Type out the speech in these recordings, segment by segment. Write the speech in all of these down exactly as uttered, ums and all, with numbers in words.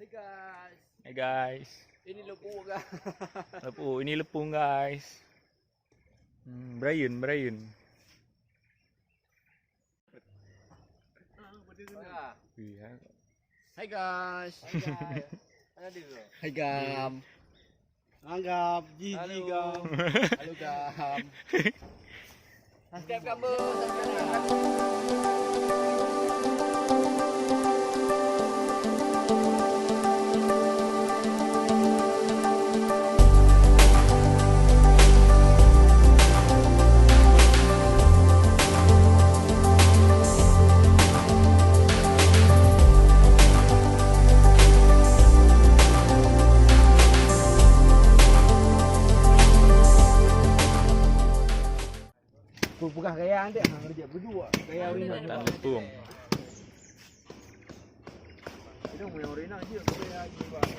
Guys. Hai guys. Ini lepung, guys. Lepung, ini lepung, guys. Hmm, Brian, Brian. Iya. Hai guys. Hai guys. Hai gam. Anggap ji ji gam. Halo gam. Subscribe kami, subscribe kami. Peugah gaya andek ha, kerja berdua. Gaya orang nak. Tan lepung. Itu punya orang nak je, gaya je, Bang.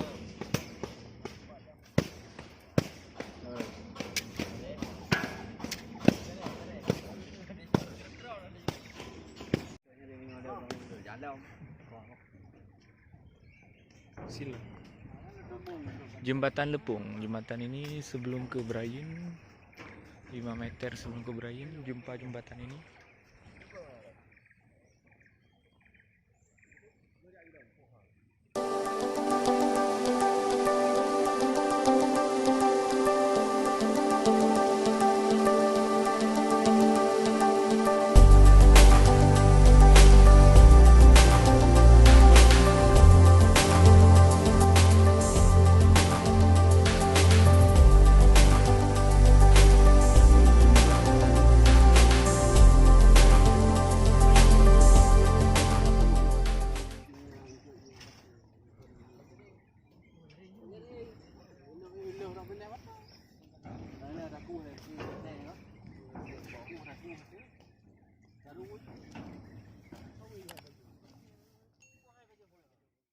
Sila. Jembatan Lepung. Jembatan ini sebelum ke Berayen, lima meter sebelum ke Berayen, jumpa jembatan ini.